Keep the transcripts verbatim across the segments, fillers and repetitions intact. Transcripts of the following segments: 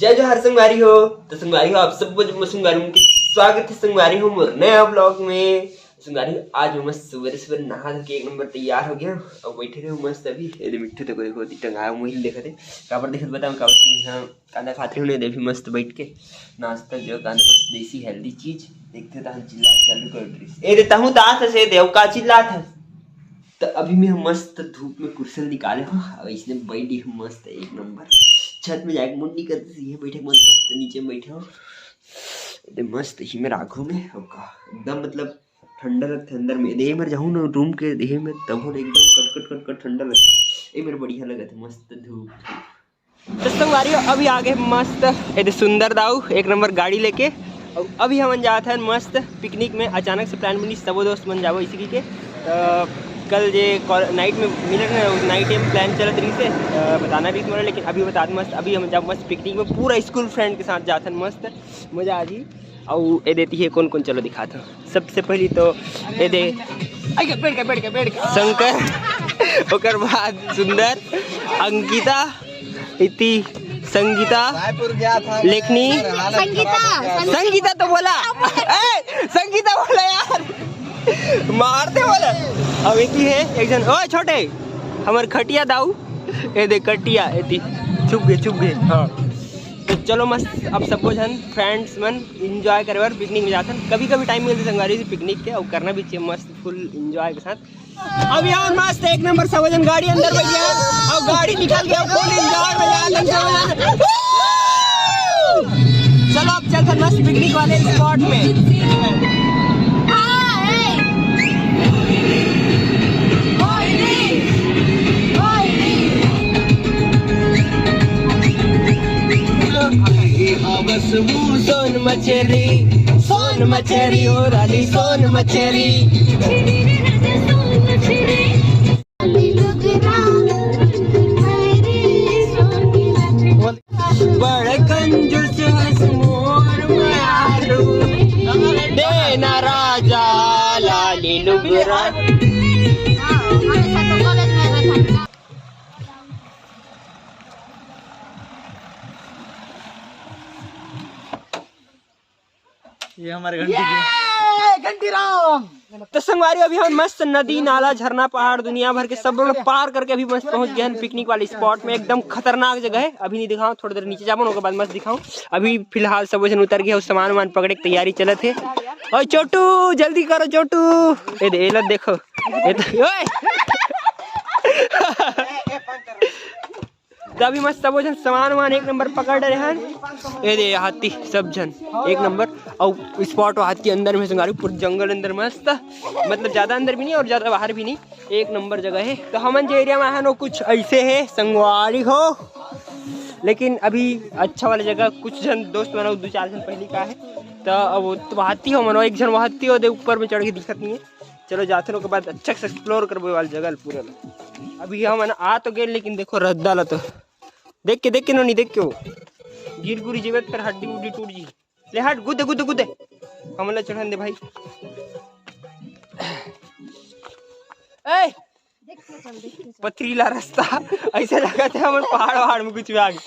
जय जोहार संगवारी हो। तो संगवारी हो, आप सबको जब संगवारी हो, स्वागत है संगवारी हो मोर नया ब्लॉग में। संगवारी हो, आज मैं मस्त सुबह सुबह नहा धो के एक नंबर तैयार हो गया हूँ। अब बैठे रहे मस्त अभी। ये दे मिट्ठू, देखो देखो, दी टंगाया, मोहिल देखा थे। काबर देखत बताऊँ, काबर कि यहाँ कांदा खात रहे, नहीं देवी मस्त बैठ के नाश्ता जो कांदा मस्त देसी हेल्दी चीज। देखते तो हम चिल्ला चालू कर रही। ए देता हूँ तात से देव का चिल्ला था। तो अभी मैं मस्त धूप में कुर्सन निकाले हूँ, अब इसने बैठी हूँ मस्त एक नंबर। छत में जाके मुंडी कर दी है, बैठे मस्त, तो नीचे में बैठे हूँ। दे मस्त ही में राखू में, अब का एकदम मतलब ठंडा लगता है अंदर में। देह में जाऊँ ना रूम के, देह में तब हो एकदम कट कट कट कट ठंडा लगता है। ये मेरे बढ़िया लगता है, मस्त धूप। तो संगवारी हो, अभी आ गए मस्त एदे सुंदर दाऊ एक नंबर गाड़ी लेके। और अभी हमन जात हन मस्त पिकनिक में। अचानक से प्लान बनी, सबो दोस्त मन जाबो इसी के। तो कल जे नाइट में मिले रहे, नाइट में प्लान चलत रही से, अ, बताना रही मोला, लेकिन अभी बता दे मस्त, अभी हम जाब मस्त पिकनिक में पूरा स्कूल फ्रेंड के साथ जात हन मस्त। मजा आ जी। अउ ए देती है कौन कौन, चलो दिखात हूँ। सबसे पहली तो ए दे, आइए, बैठ के, बैठ के, बैठ के। शंकर, ओकर बाद सुंदर, अंकिता, इति, संगीता, रायपुर गया था, लेखनी। मेरा हालत संगीता, खराब हो गया। संगीता तो बोला, ए, संगीता बोला यार, मारते बोला। अब एक ही है, एक जन, ओ छोटे, हमर खटिया दाऊ, ए दे कटिया, एती, छुप गए, छुप गए, हाँ। तो चलो मस्त, अब सबको जन फ्रेंड्स मन एंजॉय करे बर पिकनिक में जाथन। कभी कभी टाइम मिलते संगवारी से पिकनिक के, और करना भी चाहिए मस्त फुल एंजॉय के साथ। अब यहाँ मस्त एक नंबर सब जन गाड़ी अंदर बैठ गया, और गाड़ी निकल गया, फुल एंजॉय में जाथन सब जन। चलो अब चलते मस्त पिकनिक वाले स्पॉट में। सोन मछरी, सोन मछरी, ओ रानी सोन मछरी। बड़ कंजूस हस मोर मारू, देना राजा लाली लुगरा। ये हमारे घंटी की। ये घंटी राम। तो संगवारी, अभी हम मस्त नदी, नाला, झरना, पहाड़, दुनिया भर के सब लोग पार करके अभी मस्त पहुंच गए हैं पिकनिक वाले स्पॉट में। एकदम खतरनाक जगह है, अभी नहीं दिखाऊं, थोड़ी देर नीचे जाबो, ओकर बाद मस्त दिखाऊं। अभी फिलहाल सब जन उतर गए, सामान वामान पकड़े के तैयारी चलत है। ओए छोटू, जल्दी करो छोटू, ए दे, ए लो देखो, ए तो, ओए। तो अभी मस्त सबो झन सामान वामान एक नंबर पकड़ रहे हैं। ये दे हाथी सब झन एक नंबर। और स्पॉट हाथी अंदर में संगवारी, पूरा जंगल अंदर मस्त, मतलब ज्यादा अंदर भी नहीं और ज्यादा बाहर भी नहीं, एक नंबर जगह है। तो हमन जे एरिया में आए हैं वो कुछ ऐसे है संगवारी हो, लेकिन अभी अच्छा वाला जगह कुछ झन दोस्त मन, दो चार झन पहली का है। तो अब वो तो हाथी हो मनो, एक झन वो हाथी हो दे ऊपर में चढ़ के दिखत नहीं है। चलो जाथन, ओकर बाद अच्छा से एक्सप्लोर करबो वाला जगह ल पूरा ल। अभी हमन आ तो गेल, लेकिन देखो रद्दा ला तो देख के, देख के नोनी, देख के वो गिर गुरी जीवे त फिर हड्डी उड्डी टूट जी। ले हट, गुदे गुदे गुदे, हमन ला चढ़न दे भाई। ए, पथरीला रास्ता, ऐसे लगत है हमन पहाड़ वहाड़ में कुछ भी आ गए।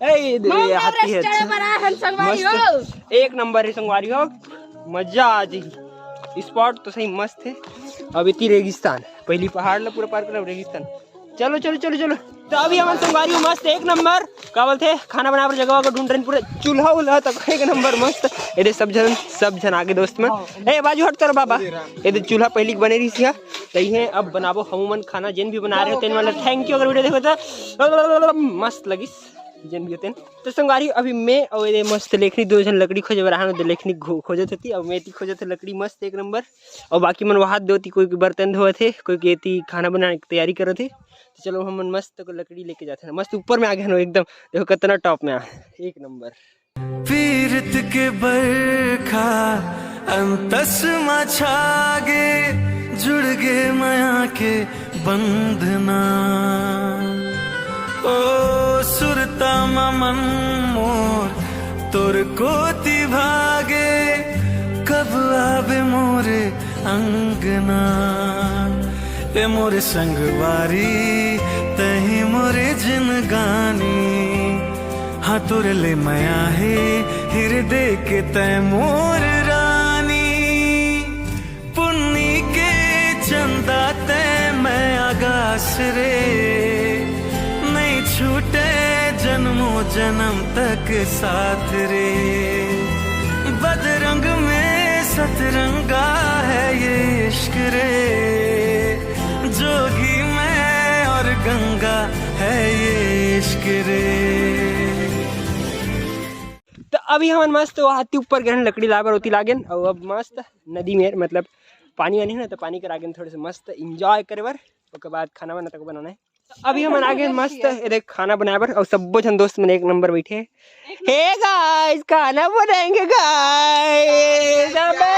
ए, ये दे, माउंट ये हाथी है, एवरेस्ट चढ़े अच्छा। बर आए हन संगवारी मस्त। हो। एक नंबर है संगवारी हो, मजा आ जाही। स्पॉट तो सही मस्त है। अब इतनी रेगिस्तान, पहली पहाड़ ला पूरा पार करना, रेगिस्तान। चलो चलो चलो चलो। तो अभी हमन संगवारी हो मस्त एक नंबर, का बोलते, खाना बनाए बर जगह को ढूंढ रहे हैं, पूरा चूल्हा उल्हा तक एक नंबर मस्त। ये दे सब झन, सब झन आगे दोस्त मन। ए बाजू हट तेरा बाबा। ये दे चूल्हा पहली के बने रही सिया, तो ये अब बनाबो हम मन खाना, जेन भी बना रहे हो तेन वाला थैंक यू। अगर वीडियो देखो तो मस्त लगिस जेन भी होते हैं। तो संगवारी, अभी मैं और ये मस्त लेखनी दो झन लकड़ी खोजे बर आए हन, दे लेखनी घो-, खोजत होती, अब मैं एती खोजत लकड़ी मस्त एक नंबर, और बाकी मन वहाद दे होती, कोई के बर्तन धोवत है, कोई के एती खाना बनाने की तैयारी करत है। तो चलो हमन मस्त को लकड़ी लेके जाते हैं, मस्त ऊपर में आ गए हैं एकदम, देखो कितना टॉप में आ, एक नंबर। पीरत के बरखा अंतस मा छागे, जुड़ गे मया के बंधना। ओ सुरता मा मन मोर तोर कोति भागे, कब आबे मोरे अंगना। ए मोरे संगवारी, तही मोरे जिनगानी। तुरले मया हे हिरदे के तय मोर रानी, पुन्नी के चंदा तय मैं आगास रे, नहीं छूटे जन्मों जन्म तक साथ रे। बदरंग में सतरंगा है ये इश्क रे, जोगी मैं और गंगा है ये इश्क रे। तो अभी हमन मस्त वो हाथी ऊपर गए लकड़ी लाबर होती लागेन, और अब मस्त नदी में मतलब पानी आनी है ना, तो पानी करा गेन थोड़े से मस्त एंजॉय करे बर। ओकर बाद खाना वाना तक बनाना है। अभी हमन आ गेन मस्त ये देख खाना बनाए बर, और सब्बो झन दोस्त मन एक नंबर बैठे। हे गाइस, खाना बनाएंगे गाइस। अबे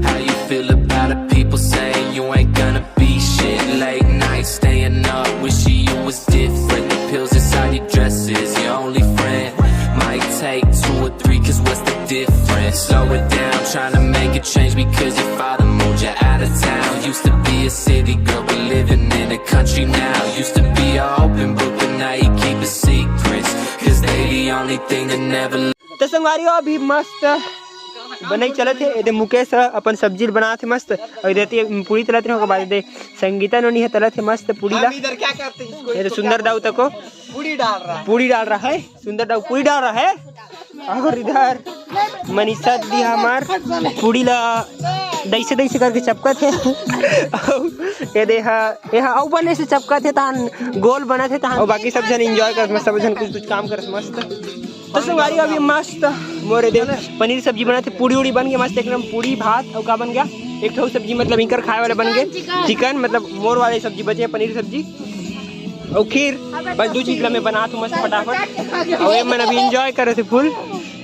How you feel about the people saying you ain't gonna be shit? Late nights staying up, wishing you was different. The pills inside your dresses, your only friend. Might take two or three, cause what's the difference? Slow it down, trying to make a change because your father moved you out of town. Used to be a city girl, but living in a country now. Used to be an open book, but now you keep a secrets. Cause they the only thing that never तो संगवारी हो, अभी मस्त बनई चलत हे। एदे मुकेश ह अपन सब्जी बनात हे मस्त, और एदे ते पूरी तलत रहे, ओकर बाद एदे संगीता नोनी ह तलत हे मस्त पूरी ला। हम इधर क्या करते हैं इसको? एदे इसको सुंदर क्या दाऊ तको बोलते हैं? पूरी डाल रहा है। पूरी डाल रहा है, सुंदर दाऊ पूरी डाल रहा है। और इधर मनीषा दी हमार पूरी ला दैसे दैसे करके चपकत हे। और एदे हा, ये हा, अउ बने से चपकत हे, तहान गोल बनत हे, तहान। और बाकी सब जन एंजॉय करत मस्त, सब जन कुछ कुछ काम करत मस्त। तो संगवारी अभी मस्त मोर एदे पनीर सब्जी बनत हे, पूरी उड़ी बन गया मस्त एकदम, पूरी भात और का बन गया, एक ठो सब्जी मतलब इनकर खाए वाला बन गए, चिकन मतलब मोर वाले सब्जी बचे, पनीर सब्जी और खीर। बस दो चीज ला मैं बनात हूँ मस्त फटाफट, और ये मन अभी एंजॉय करे थे फुल।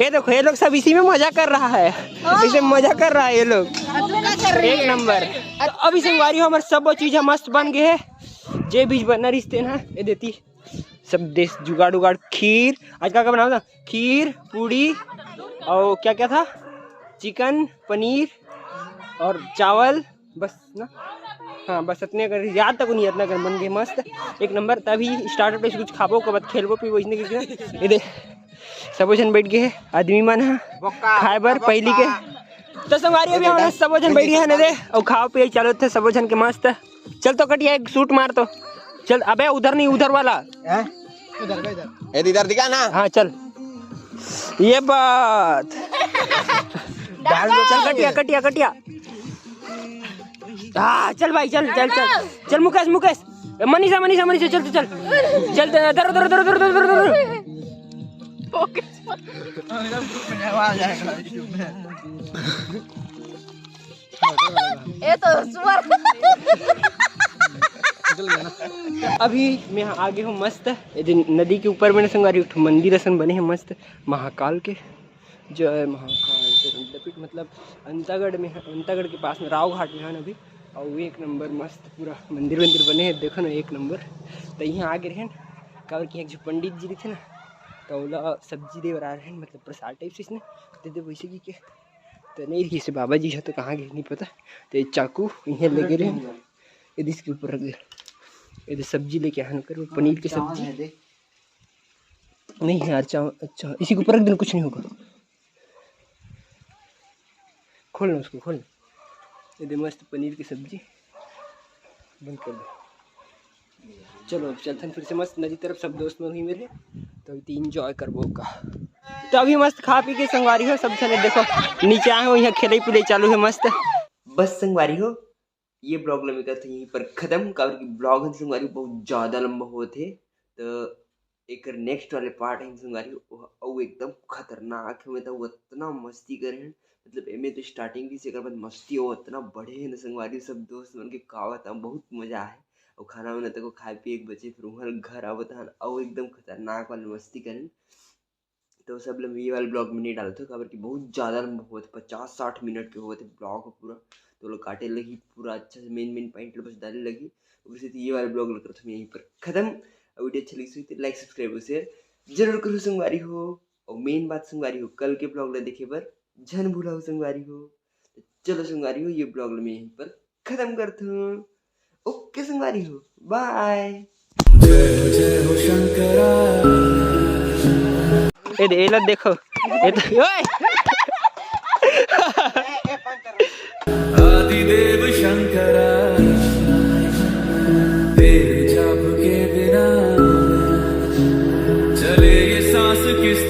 ये देखो, ये लोग सब इसी में मजा कर रहा है, इसे मजा कर रहा है ये लोग। एक नंबर। तो अभी संगवारी हो, हमारे सब चीज है मस्त बन गए है, जे बीज बनना रिश्ते ना ये देती सब देश जुगाड़ उगाड़। खीर आज का, का बनाओ था? खीर, पूड़ी और क्या क्या था, चिकन, पनीर और चावल, बस ना। हाँ, बस इतने कर, याद तक नहीं, इतना कर बन गए मस्त एक नंबर। तभी स्टार्टर पे कुछ खाबो, ओकर बाद खेलबो पीबो, इसने के ये दे सबो जन बैठ गए हैं आदमी मन ह खाए बर पहली के। तो संगवारी अभी हमन सबो जन बैठ गए हैं ने दे, और खाओ पिए चालू थे सबो जन के मस्त। चल तो कटिया एक शूट मार तो। चल अबे उधर नहीं, उधर वाला। हैं? इधर का इधर। ए इधर दिखा ना। हाँ चल। ये बात। चल कटिया कटिया कटिया। हाँ चल भाई चल चल चल। चल मुकेश मुकेश। ए, मनीषा मनीषा मनीषा चल तू चल। चल धर धर धर धर धर धर धर। ये तो सुअर। अभी मैं आ गए हूँ मस्त ये जो नदी के ऊपर में संगवारी एक ठो मंदिर असन बने है मस्त महाकाल के। जय महाकाल। तो विद्यापीठ मतलब अंतागढ़ में है, अंतागढ़ के पास में राव घाट में है ना अभी। और एक नंबर मस्त पूरा मंदिर वंदिर बने हैं, देखो ना एक नंबर। तो यहाँ आ गए हैं काबर कि एक जो पंडित जी रहिथे ना, तो ओला सब्जी दे बर आ रहे हैं, मतलब प्रसाद टाइप से इसने दे दे वैसे की के। तो नहीं रही से बाबा जी है तो कहाँ गए नहीं पता। तो ये चाकू यहाँ ले गए रहे, ये इसके ऊपर रख दे। ये दे सब्जी लेके आया कर पनीर की सब्जी। नहीं यार चावल, अच्छा इसी के ऊपर रख देना, कुछ नहीं होगा। खोल ना उसको, खोल। ये दे मस्त पनीर की सब्जी बंद कर दो। चलो अब चलथन फिर से मस्त नदी तरफ, सब दोस्त मन हुई मेरे, तो अभी इंजॉय करबो का। तो अभी मस्त खा पी के संगवारी हो सब चले, देखो नीचे आए हो, यहाँ खेले कूदे चालू है मस्त। बस संगवारी हो, ये ब्लॉग ला मैं करत हूँ यहीं पर खत्म, काबर कि ब्लॉग है संगवारी बहुत ज़्यादा लंबा होत हे। तो एकर नेक्स्ट वाले पार्ट है संगवारी, ओह अउ एकदम खतरनाक है। मैं तो उतना मस्ती करे हैं, मतलब एमे तो स्टार्टिंग भी से एकर बाद मस्ती हो उतना बढ़े है ना संगवारी। सब दोस्त मन के कावत हम बहुत मजा आए, और खाना वाना तको खाए पिए के बचे, फिर वहाँ घर आवत हन और एकदम खतरनाक वाले मस्ती करें। तो सब लोग ये वाले ब्लॉग में नहीं डालते, काबर कि बहुत ज़्यादा लंबा होत हे, पचास साठ मिनट के होत हे ब्लॉग पूरा। तो लोग काटे लगी पूरा अच्छा से मेन मेन पॉइंट बस डाले लगी। वैसे तो ये वाले ब्लॉग करत हूँ यहीं पर खत्म। और वीडियो अच्छा लगी तो लाइक सब्सक्राइब शेयर जरूर करो संगवारी हो। अउ मेन बात संगवारी हो, कल के ब्लॉग ला देखे बर झन भूलव संगवारी हो। तो चलो संगवारी हो, ये ब्लॉग ला मैं यहीं पर खत्म करथों। ओके संगवारी हो, बाय। जय हो, जय हो शंकरा। ए दे, एला देखो। ए तो, ओए! आदिदेव शंकरा, तेरे जाप के बिना चले ये सांस किस